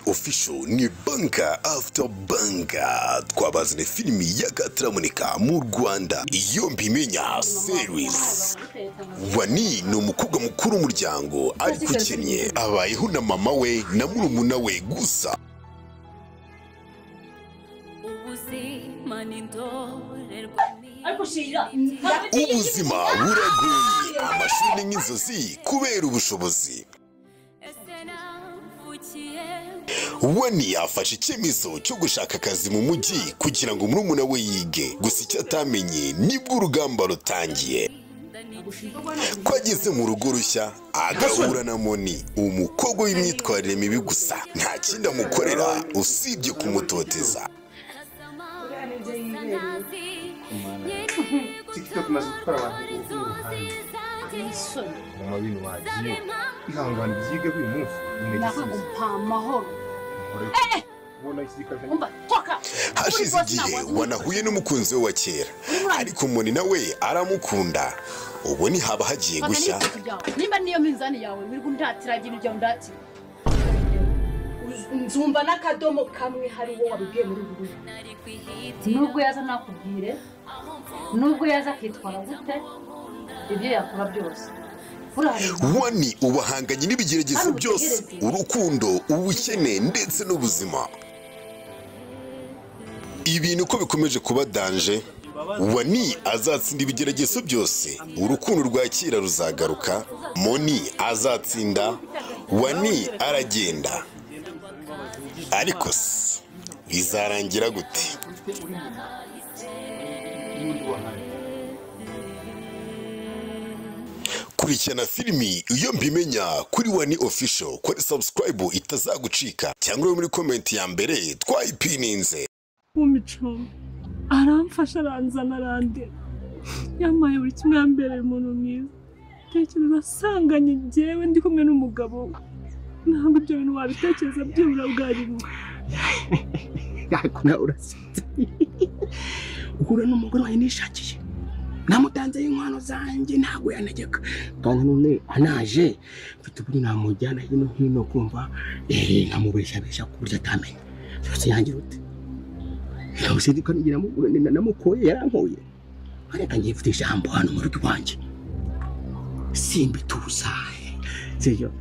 Official ni banka after banka, twabazanye filimi y'akataraboneka mu Rwanda, Iyo Mbimenya series. Wani ni umukobwa mukuru w'umuryango ariko ukennye, abayeho na mama we na murumuna we gusa. Ubuzima buragoye, amashuri ni nk'inzozi kubera ubushobozi. Wani yafashe icyemezo cyo gushaka akazi mu mujyi kugira ngo murumuna we yige, gusa icyo atamenye nibwo urugamba rutangiye. Ko ageze mu rugo rushya agahura na Moni, umukobwa w'imyitwarire mibi gusa, nta kindi amukorera usibye kumutoteza. TikTok imaze gutwara abantu mu mabintu wagiye ihangane byige buri munsi. Hashize igihe wanahuye n'umukunzi we wa kera, ariko Moni nawe aramukunda. Ubu ni haba hagiye gushya. Nimba niyo minzani yawe wirirwa undatira ibintu byawe undatira, nzumva n'akadomo kamwe hari uwo wabibwiye muri ubu buryo. Nubwo yaza nakubwire, nubwo yaza akitwara gute, ibyo yakora byose. Wani ubahanganye n'ibigeragezo byose, urukundo, ubukene ndetse n'ubuzima. Ibintu uko bikomeje kuba danger, Wani azatsinda ibigeragezo byose, urukundo rwa kera ruzagaruka, Moni azatsinda, Wani aragenda. Ariko se bizarangira gute? Kurikirana filimi Iyo Mbimenya kuri Wani Official, kuri subscribe itazagucika, cyangwa muri comment ya mbere twayipininze. Umico aramfasha aranzana arandera, yamaye buri kimwe, yambereye umuntu mwiza. Tekereza asanganye njyewe ndi kumwe n'umugabo, ntabwo ibyo bintu wabitekereza byibura bwa rimwe. Ariko nawe urasetse, uhura n'umugore wawe nishakiye, namutanzeho inkwano zanjye ntabwo yantegeka, kandi none anaje mfite uburyo namujyana hino hino kumva nkamubeshabesha ku buryo atamenya byose yangira ute. Namukoye yarankoye, ariko ngiye mfite ijambo hano mu rugo iwanjye simbituza. Sibyo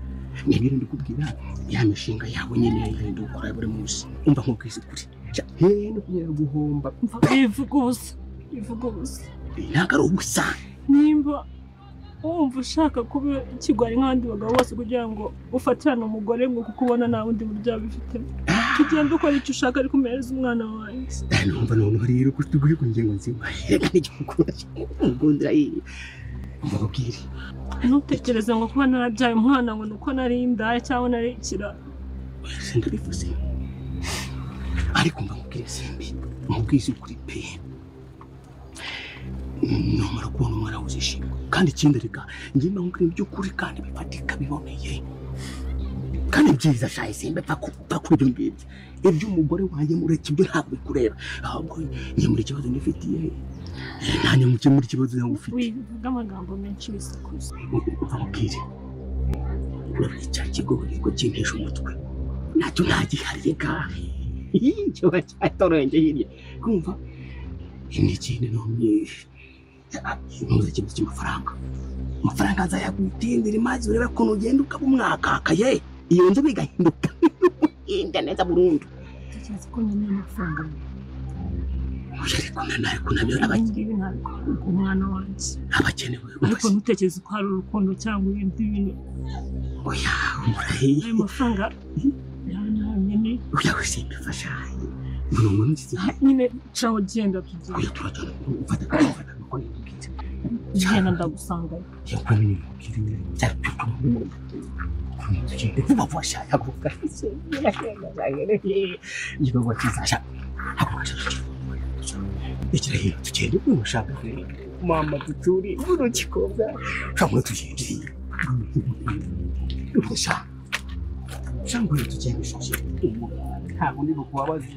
nibyo ndi kubwira ya mishinga yawe nyine ndi gukora buri munsi, umva nkubwiza ukuri no kunyera guhomba. Bivuga ubusa, bivuga ubusa, ntabwo ari ubusa. Nimba wumva ushaka kuba ikigwari nk'abandi bagabo bose kugira ngo ufatirane umugore ngo kuko ubona nta wundi buryo wabifitemo, tugenda ukora icyo ushaka ariko umereze umwana wanjye. Numva noneho rero ko tuguye ku ngingo nzima, reka n'igikukura ngundira iyi mbabwire. Ntutekereze ngo kuba narabyaye umwana ngo nuko nari indaya cyangwa nari ikirara. Sindabivuze, ariko mba nkubwire simbi, nkubwize ukuri pe, numara kubona umwana uzishima. Kandi ikindi reka njye mba nkubwire iby'ukuri kandi bifatika biboneye kandi byiza. Shaye simbe pfa kuri ibyo ngibyo, iby'umugore wanjye mureke ibyo ntabwo bikureba, ahubwo nkemura ikibazo nifitiye nanjye mukemura ikibazo nawe ufite. Wivuga amagambo menshi bisakuza. Nkubwire, urabona cya kigori ko kintesha umutwe, nacyo ntagihari reka kiba cyatorenge hirya kumva n'ikindi numye ntuza ikintu cy'amafaranga. Amafaranga azayagutindira maze urebe ukuntu ugenda ukaba umwakakaye, iyo nzu bigahinduka inda neza burundu. Tekereza ko nkeneye amafaranga ariko ariko nabyo umwana wanjye abakenewe, ariko ntutekereze ko hari urukundo cyangwa ibindi bintu. Oya umurahiye ayo mafaranga nyine. Oya wese mbifasha nyine, caho genda tugiye. Oya turajyana, ufata ufata amakoni n'ubwite genda ndagusangayo. Tugende vuba vuba sha, haguruka igikorwa cyiza sha, haguruka sha, igira hino tugende ukuntu ushaka mama duturi buno gikobwa sha, tugende sha sha, tugende sha, ntabwo ndi bukubabaze.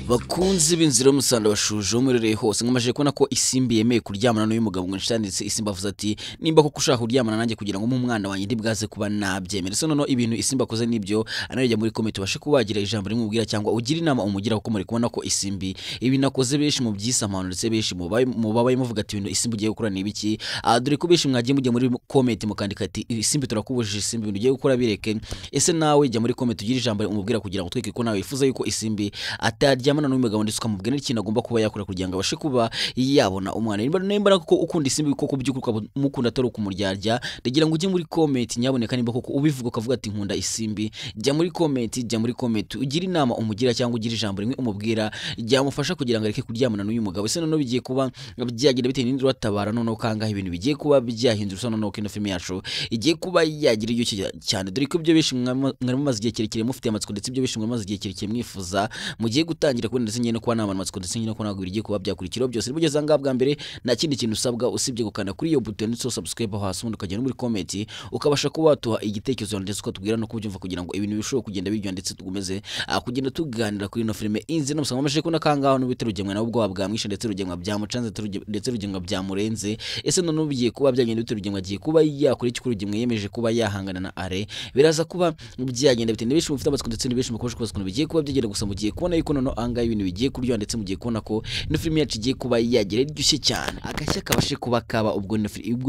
Bakunzi b'inzira y'umusaruro bashuje umurereye hose nkomeje kubona ko Isimbi yemeye kuryamana n'uyu mugabo ngo nshanditse. Isimbi avuze ati nimba koko ushaka kuryamana nanjye kugira ngo umwana wanjye ntibwaze kuba nabyemera. So noneho ibintu Isimbi akoze nibyo anarejya muri comment ubashe kubagira ijambo rimubwira cyangwa ugira inama umugira, kuko muri kubona ko Isimbi ibintu akoze benshi mu byisamano ndetse benshi mu babaye muvuga ati ibintu Isimbi ugiye gukora ni ibiki. Dore ko benshi mwagiye mujya muri comment mukandika ati Isimbi turakubujije, Isimbi ibintu ugiye gukora bireke. Ese nawe jya muri comment ugira ijambo umubwira kugira ngo tweke ko nawe wifuza yuko Isimbi ataryamana n'uyu mugabo ndetse ukamubwira n'ikintu agomba kuba yakora kugira ngo abashe kuba yabona umwana. Nimba koko ukunda Isimbi koko by'ukuri ukamukunda atari ukumuryarya, ndagira ngo ujye muri comment nyaboneka nimba koko ubivuga ukavuga ati nkunda Isimbi, jya muri comment ugire inama umugira cyangwa ugire ijambo rimwe umubwira ryamufasha kugira ngo areke kuryamana n'uyu mugabo. Ese noneho bigiye kuba byagira bitewe n'indi uratabara noneho kangahe ibintu bigiye kuba byahindura usa noneho kino filime yacu igiye kuba yagira iryoshye cyane. Dore ko ibyo benshi mwari mumaze igihe kirekire mufite amatsiko ndetse ibyo benshi mwari mumaze igihe kirekire mwifuza mugiye gutangira kubona ndetse nyine kuba nama amatsiko ndetse nyine ko ntabwo bigiye kuba byakurikiraho byose. Nibugeze ngaha bwa mbere nta kindi kintu usabwa usibye gukanda kuri iyo buto ndetse subscribe aho hasi, ubundi ukajya no muri comment ukabasha kuba watuha igitekerezo ndetse ukatubwira no kubyumva kugira ngo ibintu bishobore kugenda biryoha ndetse tugumeze kugenda tuganira kuri ino filime inzi. No musanga ko nakangaho n'ubite Rugemwa nawe ubwoba bwamwishe ndetse Rugemwa byamucanze ndetse Rugemwa byamurenze. Ese none bigiye kuba byagenda bite? Rugemwa agiye kuba yakora iki? Rugemwa yemeje kuba yahangana na Are, biraza kuba byagenda bite? Ni benshi mufite amatsiko ndetse ni benshi mukomeje kubaza ukuntu bigiye kuba byagenda, gusa mugiye kubona yuko noneho angahe ibintu bigiye kuryoha ndetse mugiye kubona ko ino filime yacu igiye kuba yagira iryoshye cyane, agashya kabashe kuba kaba ubwo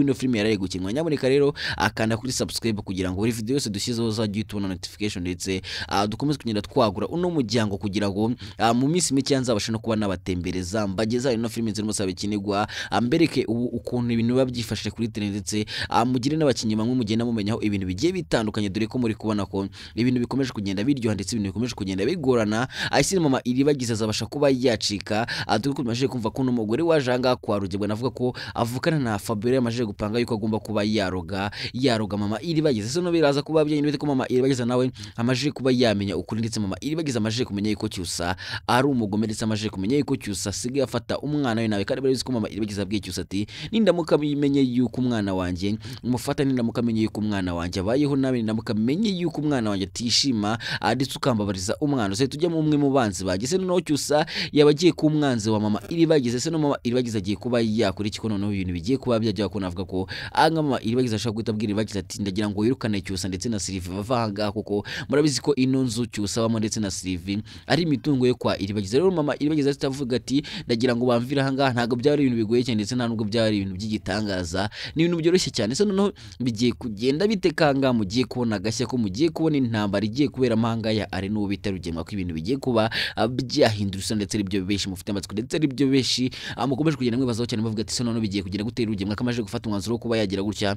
ino filime yaraye gukinwa. Nyaboneka rero akanda kuri subscribe kugira ngo buri video yose dushyizeho uzajye uhita notification ndetse dukomeze kugenda twagura uno muryango kugira ngo mu minsi mike nzabashe no kuba nabatembereza mbageza ino filime nzira musaba ikinigwa, mbereke ukuntu ibintu biba byifashe kuri tele ndetse mugire n'abakinnyi bamwe mugenda mumenyaho ibintu bigiye bitandukanye. Dore ko muri kubona ko ibintu bikomeje kugenda biryoha ndetse ibintu bikomeje kugenda bigorana. Ese mama Iribagiza azabasha kuba yacika? Dore ko tumaze kumva ko n'umugore waje aha kwa Rugemwa navuga ko avukana na Fabiola yamaze gupanga yuko agomba kuba yaroga mama Iribagiza. Ese no biraza kuba byanyine bite ko mama Iribagiza nawe amaje kuba yamenya ukuri ndetse mama Iribagiza amaje kumenya yuko Cyusa ari umugome ndetse amaje kumenya yuko Cyusa asigaye afata umwana we nawe, kandi barizi ko mama Iribagiza abwiye Cyusa ati nindamuka bimenye yuko umwana wanjye umufata, nindamuka menye yuko umwana wanjye abayeho nabi, nindamuka menye yuko umwana wanjye atishima ndetse ukambabariza umwana use tujya mu umwe mu banzi bageze. Noneho Cyusa yabagiye ku mwanzi wa mama Iribagiza. Ese no mama Iribagiza agiye kuba yakora iki ko noneho ibintu bigiye kuba byajya ko navuga ko anga mama Iribagiza ashaka guhita abwira Iribagiza ati ndagira ngo wirukane Cyusa ndetse na Sylvie bava aha ngaha, kuko murabizi ko ino nzu Cyusa abamo ndetse na Sylvie ari imitungo yo kwa Iribagiza. Rero mama Iribagiza atavuga ati ndagira ngo bamvire aha ngaha, ntabwo byari ibintu bigoye cyane ndetse nta nubwo byari ibintu by'igitangaza, ni ibintu byoroshye cyane. Ese noneho bigiye kugenda bite kanga mugiye kubona agashya ko mugiye kubona intambara igiye kubera amahanga ya Are n'uwo bita Rugemwa, ko ibintu bigiye kuba byahindura usa ndetse aribyo benshi mufite amatsiko ndetse aribyo benshi mukomeje kugenda mwibazaho cyane muvuga ati se noneho bigiye kugenda gutera Rugemwa kamaje gufata umwanzuro wo kuba yagira gutya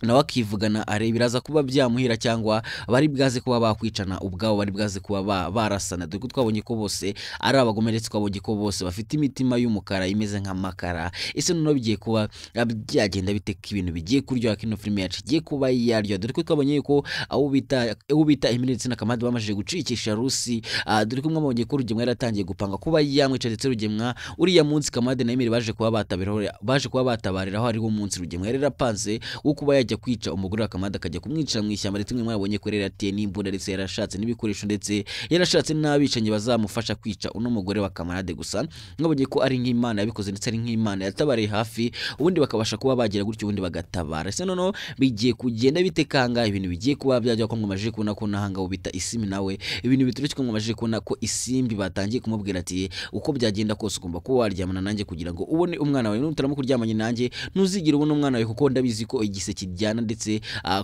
nawe akivugana Are, biraza kuba byamuhira cyangwa bari bwaze kuba bakwicana ubwabo, bari bwaze kuba barasana. Dore ko twabonye ko bose ari abagome ndetse twabonye ko bose bafite imitima y'umukara imeze nk'amakara. Ese noneho bigiye kuba byagenda bite ko ibintu bigiye kuryoha kino filime yacu igiye kuba yaryoha? Dore ko twabonye ko abo bita Emile ndetse na Kamadi bamajije gucikisha Rusi. Dore ko mwabonye ko Rugemwa yaratangiye gupanga kuba yamwica ndetse Rugemwa uriya munsi Kamadi na Emile baje kuba batabariraho ariwo munsi Rugemwa yari yarapanze wo kuba yajya kwica umugore wa Kamadi akajya kumwica mu ishyamba ndetse mwabonye ko yari n'imbunda ndetse yarashatse n'ibikoresho ndetse yarashatse n'abicanyi bazamufasha kwica uno mugore wa Kamarade. Gusa mwabonye ko ari nk'Imana yabikoze ndetse ari nk'Imana yatabariye hafi, ubundi bakabasha kuba bagira gutyo ubundi bagatabara. Ese noneho bigiye kugenda bite kanga ibintu bigiye kuba byajya ko mwamaje kubona ko nahanga ubita Isimbi nawe ibintu biturutse ko mwamaje kubona ko Isimbi batangiye kumubwira ati uko byagenda kose ugomba kuba waryamana nanjye kugira ngo ubone umwana wawe, nutaramuka kuryamanye nanjye ntuzigira ubone umwana wawe kuko ndabizi ko igise kijyana ndetse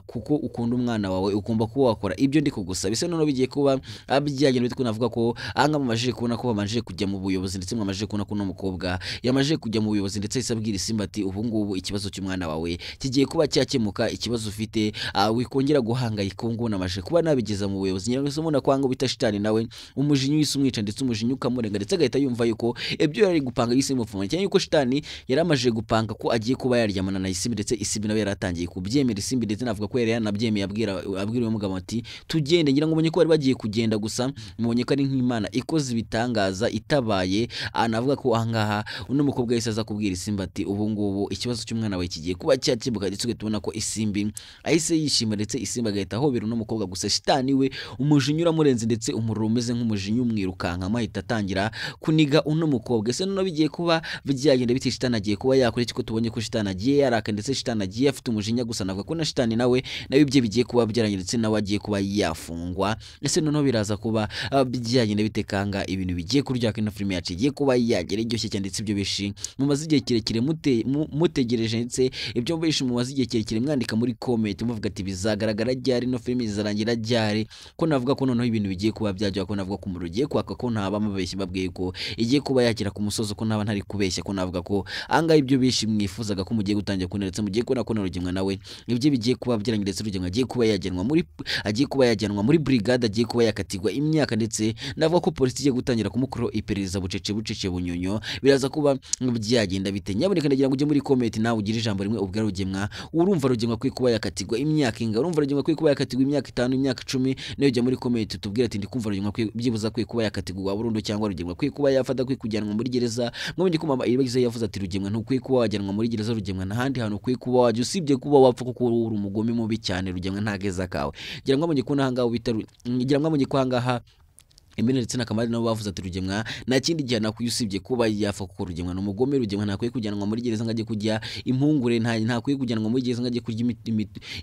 kuko ukunda umwana wawe ugomba kuba wakora ibyo ndi kugusaba. Ese noneho bigiye kuba byagenda bite ko navuga ko anga mumajije kubona ko bamajije kujya mu buyobozi ndetse mwamajije kubona ko no mukobwa yamajije kujya mu buyobozi ndetse isabwira Isimbi ati ubu ngubu ikibazo cy'umwana wawe kigiye kuba cyakemuka, ikibazo ufite wikongera guhangayika ubu ngubu namajije kuba nabigeza mu buyobozi. Nyiraso mubona ko anga bita shitani nawe umujinya wise umwica ndetse umujinya ukamurenga ndetse agahita yumva yuko ibyo yari gupanga yise mupfuma cyane yuko shitani yaramajije gupanga ko agiye kuba yaryamana na Isimbi ndetse Isimbi nawe yaratangiye kubyemera Isimbi, ndetse navuga ko yari yanabyemeye abwira uyu mugabo ati tugende. Ngira ngo mubonye ko bari bagiye kugenda, gusa mubonye ko ari nk'Imana ikoze ibitangaza itabaye. Anavuga ko ahangaha uno mukobwa yahise aza kubwira Isimbi ati ubu ngubu ikibazo cy'umwana wawe kigiye kuba cyakemuka, ndetse tubona ko Isimbi ahise yishima, ndetse Isimbi agahita ahobera uno mukobwa. Gusa shitani we umujinya uramurenze, ndetse umuriro umeze nk'umujinya umwirukankamo, ahita atangira kuniga uno mukobwa. Ese noneho bigiye kuba byagenda bite? Shitani agiye kuba yakora iki ko tubonye ko shitani agiye yaraka, ndetse shitani agiye afite umujinya? Gusa navuga ko na shitani nawe ibye bigiye kuba byarangiye, ndetse nawe agiye kuba yafungwa. Ese noneho biraza kuba byagenda bite kanga ibintu bigiye kurya ino filime yacu igiye kuba yagera iryoshye cyane, ndetse ibyo bishi mumaze igihe kirekire mutegereje, ndetse ibyo bishi mumaze igihe kirekire mwandika muri comment muvuga ati bizagaragara ryari, ino filime izarangira ryari, ko navuga ko noneho ibintu bigiye kuba byajya, ko navuga ko umuriro ugiye kwaka, ko ntaba mubeshye babwiye ko igiye kuba yakira ku musozo, ko ntaba ntari kubeshya, ko navuga ko angahe ibyo bishi mwifuzaga ko mugiye gutangira kubona, ndetse mugiye kubona ko na Rugemwa nawe ibyo bigiye kuba byarangiye, ndetse Rugemwa agiye kuba yajyanwa muri agiye kuba yajyanwa muri brigade, agiye kuba yakatirwa imyaka, ndetse navuga ko polisi igiye gutangira kumukuraho iperereza bucece bucece bunyonyo. Biraza kuba byagenda bite? Nyaboneka ndagira ngo ujye muri comment nawe ugire ijambo rimwe ubwira Rugemwa. Urumva Rugemwa kwiye kuba yakatirwa imyaka inga? Urumva Rugemwa kwiye kuba yakatirwa imyaka 5, imyaka 10? Nayo ujya muri comment tubwira ati ndikumva Rugemwa byibuza kwiye kuba yakatirwa burundu, cyangwa Rugemwa kwiye kuba yafata kwiye kujyanwa muri gereza. Mwabonye ko mama Iribagiza yavuze ati Rugemwa ntukwiye kuba wajyanwa muri gereza, Rugemwa n'ahandi hantu ukwiye kuba wajya usibye kuba wapfa kuko uri umugome mubi cyane, Rugemwa ntageza kawe. Ngira ngo mwabonye ko nahangaha bita ngira ngo mwabonye ko ahangaha Emile ndetse na Kamali nabo bavuze ati Rugemwa nta kindi gihe nakwiye usibye kuba yafa kuko Rugemwa ni umugome, Rugemwa ntakwiye kujyanwa muri gereza ngo ajye kurya impungure, ntakwiye kujyanwa muri gereza ngo ajye kurya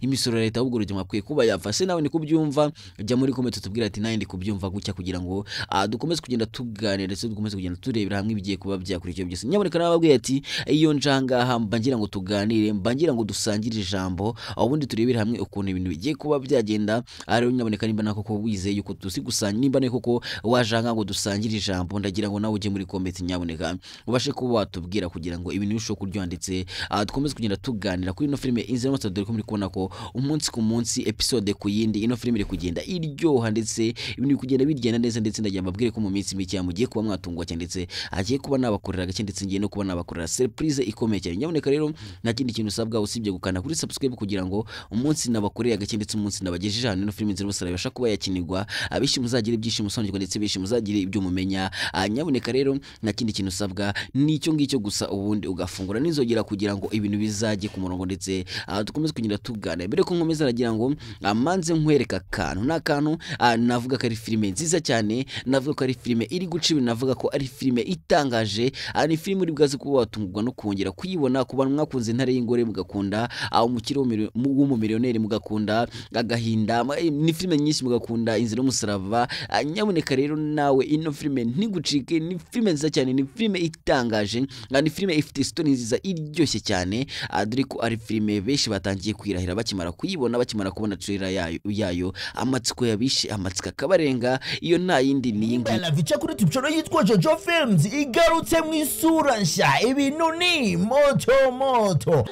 imisoro ya leta, ahubwo Rugemwa akwiye kuba yafa. Se nawe ni kubyumva, jya muri comment tubwira ati nawe ndi kubyumva gutya, kugira ngo dukomeze kugenda tuganira, ndetse dukomeze kugenda turebera hamwe ibigiye kuba byakurikiye byose. Nyaboneka nababwiye ati iyo njangaha mba ngira ngo tuganire, mba ngira ngo dusangire ijambo, ubundi turebere hamwe ukuntu ibintu bigiye kuba byagenda. Ari nyaboneka nimba nako ko wizeye yuko tusigusanya, nimba nako ko wajanga ngo dusangire ijambo, ndagira ngo nawe ujye muri comment nyaboneka ubashe kuba watubwira kugira ngo ibintu birusheho kuryoha, ndetse dukomeze kugenda tuganira kuri ino filime Inzira y'Umusaraba. Dore ko muri kubona ko umunsi ku munsi, episode ku yindi, ino filime iri kugenda iryoha, ndetse ibintu kugenda bigenda neza, ndetse ndagira mbabwire ko mu minsi mike mugiye kuba mwatungwa cyane, ndetse agiye kuba nabakorera gake, ndetse ngiye no kuba nabakorera surprise ikomeye cyane. Nyaboneka rero nta kindi kintu usabwa usibye gukanda kuri subscribe kugira ngo umunsi nabakorera gake, ndetse umunsi nabagejeje hano ino filime Inzira y'Umusaraba ibasha kuba yakinirwa, abishi muzagira ibyishimo ndetse bishi muzagire ibyo mumenya. Nyaboneka rero nta kindi kintu usabwa nicyo ngicyo gusa, ubundi ugafungura n'inzogera kugira ngo ibintu bizajye ku murongo, ndetse dukomeze kugenda tuganira. Mbere ko nkomeza nagira ngo amanze nkwereka akantu n'akantu, navuga ko ari filime nziza cyane, navuga ko ari filime iri guca ibintu, navuga ko ari filime itangaje. Ni filime uri bwaze kuba watungurwa no kongera kuyibona. Ku bantu mwakunze Intare y'Ingore, mugakunda Umukire w'umumiliyoneri, mugakunda Agahinda, ni filime nyinshi, mugakunda Inzira y'Umusaraba, nyaboneka rero nawe ino filime ntigucike. Ni filime nziza cyane, ni filime itangaje, ni filime ifite story nziza iryoshye cyane, dore ko ari filime benshi batangiye kwirahira bakimara kuyibona, bakimara kubona trailer yayo, amatsiko yabishe, amatsiko akabarenga. Iyo nta yindi ni iyi Lavica kuri YouTube yitwa Jojo Films igarutse mu isura nshya, ibintu ni moto moto.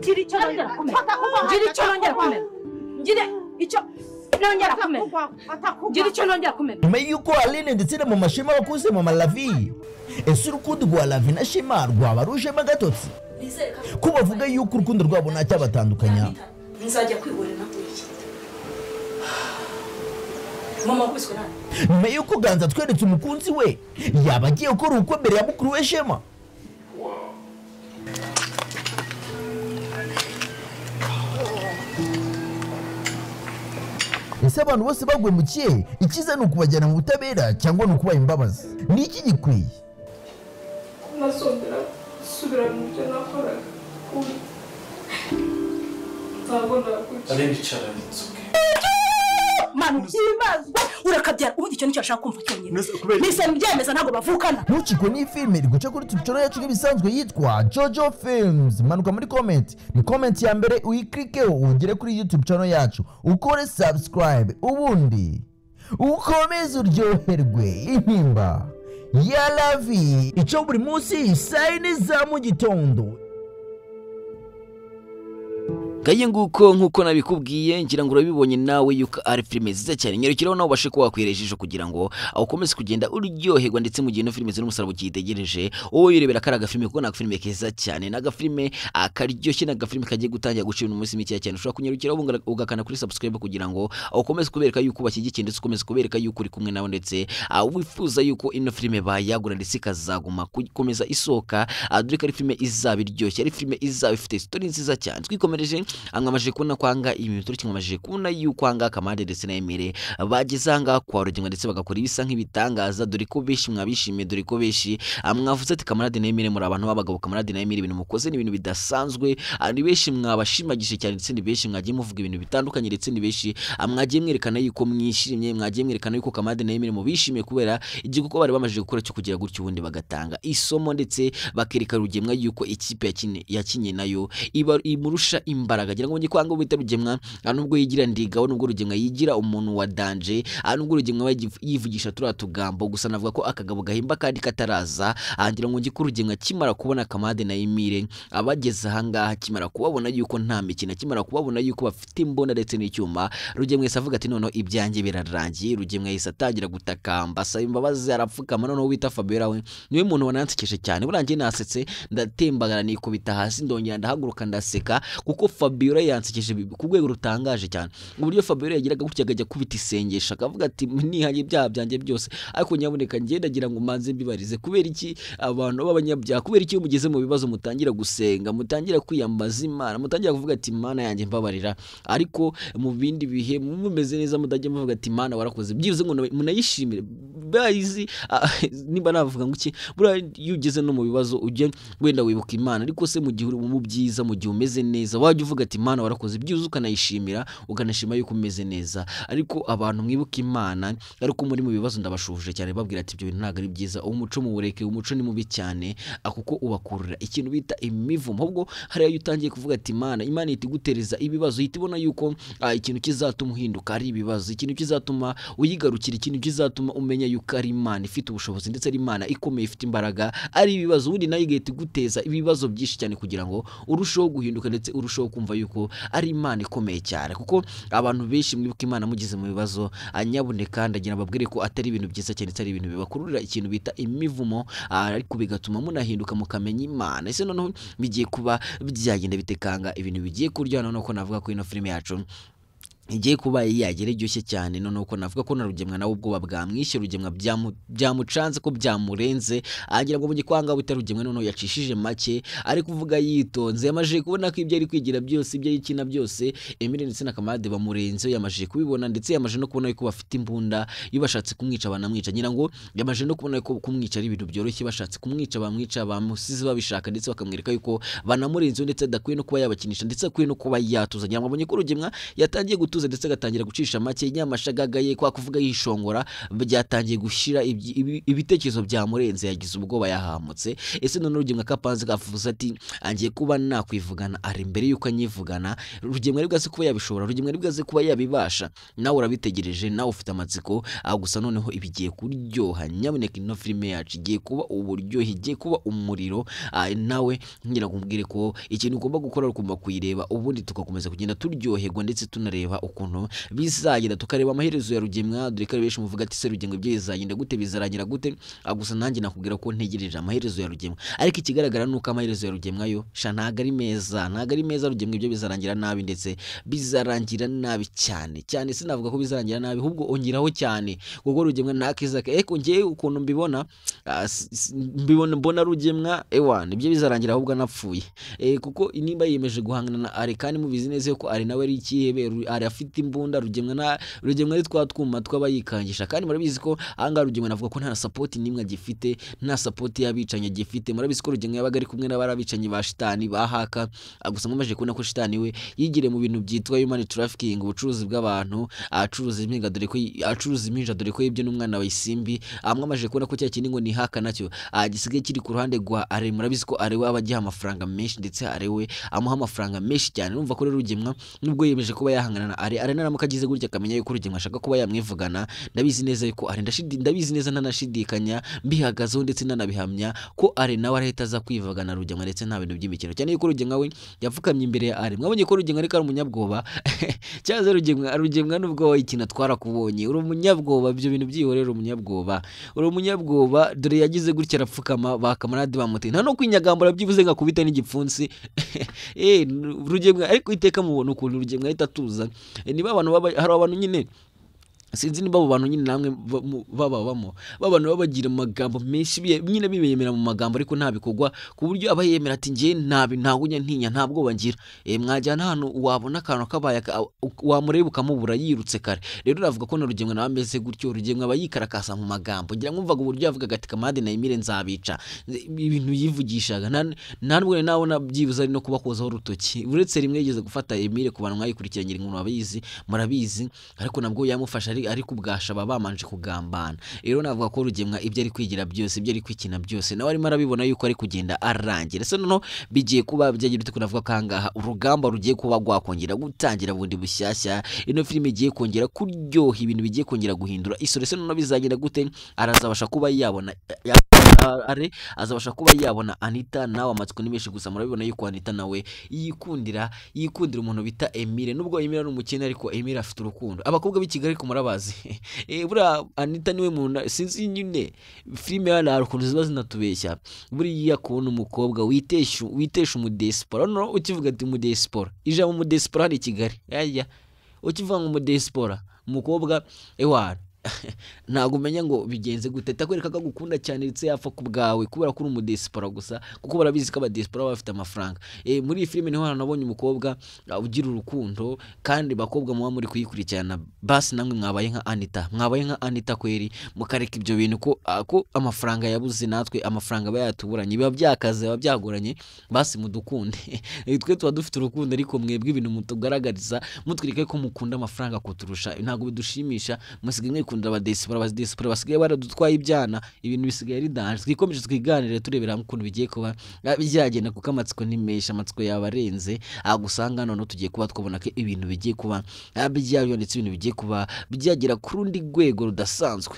Gira icyo nongera kumena, gira icyo nongera kumena, gira icyo nongera kumena. Nyuma y'uko Aline ndetse na Mama Shema bakuze Mama Lavi, ese urukundo rwa Lavi na Shema rwaba rujemo agatotsi? Ko bavuga yuko urukundo rwabo ntacyabatandukanya. Nzajya kwihorera iki mama kubiswe nani? Nyuma y'uko Ganza tweretse umukunzi we yaba agiye gukora ubukwe mbere ya mukuru we Shema. Ese abantu bose bagwemukiye icyiza ni ukubajyana mu butabera cyangwa ni ukubaha imbabazi? Ni iki gikwiye? Nasongera gusubira mu byo nakoraga ntabwo nakuki. Manu ibazwa urakabyara ubundi icyo nicyo ashaka kumva cyonyine. Nise mbyemeza ntabwo bavukana. Ntucikwe ni filime iri guca kuri YouTube yacu nk'ibisanzwe yitwa Jojo Films. Manuka muri comment, ni comment ya mbere uyiklikeho ugere kuri YouTube channel yacu, ukore subscribe, ubundi ukomeze uryoherwe intimba ya Lavi icyo buri munsi saa 4 za mu gitondo. Gaye nguko nkuko nabikubwiye ngira ngo urabibonye nawe yuko ari filime nziza cyane. Nyarukiraho nawe ubashe kuba wakwihera ijisho kugira ngo ukomeze kugenda uryoherwa, ndetse mu gihe ino filime z'umusaraba ukiyitegereje wowe wirebera kari agafilime, kuko ni agafilime keza cyane, ni agafilime karyoshye, ni agafilime kagiye gutangira gucira umunsi mikeya cyane. Ushobora kunyarukiraho ugakanda kuri subscribe kugira ngo ukomeze kubereka yuko bashyigikiye, ndetse ukomeze kubereka yuko uri kumwe nabo, ndetse wifuza yuko ino filime bayagura ndetse ikazaguma gukomeza isohoka, dore ko ari filime izaba iryoshye, ari filime izaba ifite story nziza cyane. Twikomereje mwamaze kubona kwanga ibintu turi mwamaze kubona yuko anga Kamade ndetse na Emile bageze anga kwa Rugemwa ndetse bagakora ibisa nk'ibitangaza, dore ko benshi mwabishimiye, dore ko benshi mwavuze ati Kamarade na Emile muri abantu b'abagabo, Kamarade na Emile ibintu mukoze ni ibintu bidasanzwe, ni benshi mwabashimagije cyane, ndetse ni benshi mwagiye muvuga ibintu bitandukanye, ndetse ni benshi mwagiye mwerekana yuko mwishimye, mwagiye mwerekana yuko Kamarade na Emile mubishimiye kubera igikorwa bari bamaze gukora cyo kugira gutyo ubundi bagatanga isomo, ndetse bakereka Rugemwa yuko ikipe yakinye nayo iba imurusha imbaraga. Ngira ngo ngikwanga bita Rugemwa nubwo yigira ndigaho, nubwo Rugemwa yigira umuntu wa danger, nubwo Rugemwa yivugisha turiya tugambo, gusa navuga ko akagabo gahimba kandi kataraza. Ngira ngo ngiko Rugemwa kimara kubona Kamade na Emile abageze ahangaha, kimara kubabona yuko nta mikino, kimara kubabona yuko bafite imbona ndetse n'icyuma, Rugemwa yahise avuga ati noneho ibyanjye birarangiye. Rugemwa yahise atangira gutakamba asaba imbabazi, arapfukama. Noneho wita Fabiola we niwe muntu wanansekeje cyane, burangiye nasetse ndatembagara nikubita hasi, ndongera ndahaguruka ndaseka, kuko Fabiola yansekeje ku rwego rutangaje cyane. Uburyo Fabiola yagiraga gutya akajya kubita isengesho akavuga ati nihanye ibyaha byanjye byose, ariko nyaboneka ngendagira ngo manze mbibarize, kubera iki abantu b'abanyabyaha, kubera iki mugeze mu bibazo mutangira gusenga, mutangira kwiyambaza Imana, mutangira kuvuga ati Imana yanjye mbabarira, ariko mu bindi bihe mumeze neza mutajya muvuga ati Imana warakoze, byibuze ngo munayishimire bayizi. Niba navuga ngo iki, buriya iyo ugeze no mu bibazo ujye wenda wibuka Imana, ariko se mu gihe uri mu byiza, mu gihe umeze neza wajya uvuga ati Imana warakoze, byibuze ukanayishimira, ukanashima yuko umeze neza. Ariko abantu mwibuka Imana ariko muri mu bibazo ndabashuhuje cyane, babwira ati ibyo bintu ntabwo ari byiza, umuco muwureke, umuco ni mubi cyane kuko ubakurura ikintu bita imivumo. Ahubwo hariya iyo utangiye kuvuga ati Imana, Imana ihita igutereza ibibazo, ihita ibona yuko ikintu kizatuma uhinduka ari ibibazo, ikintu kizatuma uyigarukira, ikintu kizatuma umenya yuko ari Imana ifite ubushobozi ndetse ari Imana ikomeye ifite imbaraga, ari ibibazo. Ubundi nayo igahita iguteza ibibazo byinshi cyane kugira ngo urusheho guhinduka ndetse urusheho kumva yuko ari Imana ikomeye cyane. Kuko abantu benshi mwibuka Imana mugeze mu bibazo, anyaboneka ndagira babwire ko atari ibintu byiza cyane, atari ibintu bibakururira ikintu bita imivumo, ariko bigatuma munahinduka mukamenya Imana. Ese noneho bigiye kuba byagenda bitekanga ibintu bigiye kurya. Noneho ko navuga ko ino filime yacu igiye kuba yagera iryoshye cyane. Noneho ko navuga ko na Rugemwa nawe ubwoba bwamwishe, Rugemwa byamucanze ko byamurenze, agira ngo mugikwanga buta Rugemwa noneho yacishije make, ari kuvuga yitonze, yamaje kubona ko ibyo ari kwigira byose, ibyo yikina byose Emile ndetse na Kamade bamurenze, yamaje kubibona, ndetse yamaje no kubona ko bafite imbunda, iyo bashatse kumwica banamwica. Ngira ngo yamaje no kubona ko kumwica ari ibintu byoroshye, bashatse kumwica bamwica, bamusize babishaka, ndetse bakamwereka yuko banamurenze, ndetse adakwiye no kuba yabakinisha, ndetse akwiye no kuba yatuza. Ngira ngo abonye ko Rugemwa yatangiye gutuza ndetse agatangira gucisha make, nyamashagagaye kwa kuvuga yishongora, byatangiye gushira ibitekerezo byamurenze, yagize ubwoba yahamutse. Ese none Rugemwa kapanze kavuze ati angiye kuba nakwivugana ari imbere yuko anyivugana. Rugemwa ari bwaze kuba yabishobora, Rugemwa ari bwaze kuba yabibasha, nawe urabitegereje, nawe ufite amatsiko. Gusa noneho ibigiye kuryoha, nyaboneka ino filime yacu igiye kuba uburyohe, igiye kuba umuriro. Nawe ngira ngo umbwire ko ikintu ugomba gukora ugomba kuyireba, ubundi tugakomeza kugenda turyoherwa ndetse tunareba ukuntu bizagenda, tukareba amaherezo ya Rugemwa. Dore ko benshi muvuga ati se Rugemwa ibyo bizagenda gute, bizarangira gute? Gusa nanjye nakubwira ko ntegereje amaherezo ya Rugemwa, ariko ikigaragara nuko amaherezo ya Rugemwa yo sha ntago ari meza, ntago ari meza. Rugemwa ibyo bizarangira nabi, ndetse bizarangira nabi cyane cyane. Sinavuga ko bizarangira nabi, ahubwo ongeraho cyane, kuko Rugemwa ntakiza. Eko ngiye ukuntu mbibona, mbona Rugemwa ewa nibyo bizarangira ahubwo anapfuye, kuko nimba yiyemeje guhangana na Ari, kandi mubizi neza ko Ari nawe ari ikihebe, Ari afite imbunda, Rugemwa na Rugemwa ari twa twuma twabayikangisha, kandi murabizi ko ahangaha Rugemwa navuga ko nta support nimwe agifite, nta support y'abicanyi agifite. Murabizi ko Rugemwa yabaga ari kumwe n'abarabicanyi ba shitani bahaka, gusa mwamaje kubona ko shitani we yigire mu bintu byitwa human trafficking, ubucuruzi bw'abantu, acuruza impinga, dore ko acuruza impinja, dore ko yibye n'umwana wa Isimbi. Mwamaje kubona ko cya kindi ngo ni haka nacyo gisigaye kiri ku ruhande rwa Ari. Murabizi ko Ari we abagiha amafaranga menshi, ndetse Ari we amuha amafaranga menshi cyane. Urumva ko rero Rugemwa nubwo yemeje kuba yahangana na Are naramuka agize gutya akamenya yuko Rugemwa ashaka kuba yamwivugana, ndabizi neza yuko Are ndabizi neza ntanashidikanya, mbihagazeho ndetse nanabihamya ko Are nawe arahita aza kwivugana Rugemwa, ndetse nta bintu by'imikino, cyane yuko Rugemwa we yapfukamye imbere ya Are. Mwabonye ko Rugemwa ariko ari umunyabwoba cyaze Rugemwa nubwo wayikina twarakubonye uri umunyabwoba, ibyo bintu byihorera umunyabwoba, uri umunyabwoba. Dore yagize gutya arapfukama, ba kamarade bamuteye nta no kwinyagambura byibuze ngakubita n'igipfunsi. Rugemwa ariko iteka mubona ukuntu Rugemwa ahita atuza. Niba abantu hari abantu nyine sinzi niba abo bantu nyine namwe bababamo, abantu baba bagira amagambo menshi nyine bibemera mu magambo ariko nta bikorwa, ku buryo aba yemera ati ngiye ntabwo ntinya nta bwoba ngira. Mwajyana hano wabona akantu kabaye wamureba ukamubura yirutse kare. Rero navuga ko na Rugemwa nawe ameze gutyo, Rugemwa aba yikarakasa mu magambo. Ngira mwumvaga uburyo yavugaga ati Kamade na Emile nzabica, ibintu yivugishaga nta nubwo nabona byibuze ari no kubakozaho urutoki, uretse rimwe yigeze gufata Emile ku bantu mwayikurikiranye inkuru abayizi murabizi, ariko nabwo yamufasha ariko ubwasha baba bamanje kugambana. Rero navuga ko Rugemwa ibyo ari kwigira byose, ibyo ari kwikina byose nawe arimo arabibona yuko ari kugenda arangira. Se noneho bigiye kuba byagira bite, kunavuga kangaha urugamba rugiye kuba rwakongera gutangira bundi bushyashya, ino filime igiye kongera kuryoha, ibintu bigiye kongera guhindura isore. Se noneho bizagenda gute? Arazabasha kuba yabona Are azabasha kuba yabona Anita, nawe amatsiko ni menshi, gusa murabibona yuko Anita nawe yikundira umuntu bita Emile, nubwo Emile ari umukene ariko Emile afite urukundo. Abakobwa b'i Kigali ko murabazi buriya Anita niwe muntu sinzi nyine filime hano ukuntu ziba zinatubeshya, buriya kubona umukobwa witesha umudesipora, no ukivuga ati umudesipora, ijambo umudesipora hano i Kigali aya ukivuga ngo umudesipora umukobwa ewana ntabwo umenya ngo bigenze gute, takwereka ko agukunda cyane ndetse yapfa ku bwawe kubera ko uri umudesipora gusa, kuko barabizi ko abadesipora baba bafite amafaranga. Muri iyi filime niho nabonye umukobwa ugira urukundo, kandi bakobwa muba muri kuyikurikirana basi namwe mwabaye nka Anita, mwabaye nka Anita kweri, mukareka ibyo bintu ko amafaranga yabuze, natwe amafaranga aba yatuburanye, biba byakaze biba byagoranye, basi mudukunde. Twe tuba dufite urukundo ariko mwebwe ibintu mutugaragariza mutwereke ko mukunda amafaranga kuturusha ntabwo bidushimisha, musigaye mwikunda abadesipora basigaye baradutwaye ibyana, ibintu bisigaye ari danger. Twikomeje twiganire turebera ukuntu bigiye kuba byagenda, kuko amatsiko ni menshi, amatsiko yabarenze, agusanga none tugiye kuba twabona ko ibintu bigiye kuba byaryo, ndetse ibintu bigiye kuba byagera ku rundi rwego rudasanzwe.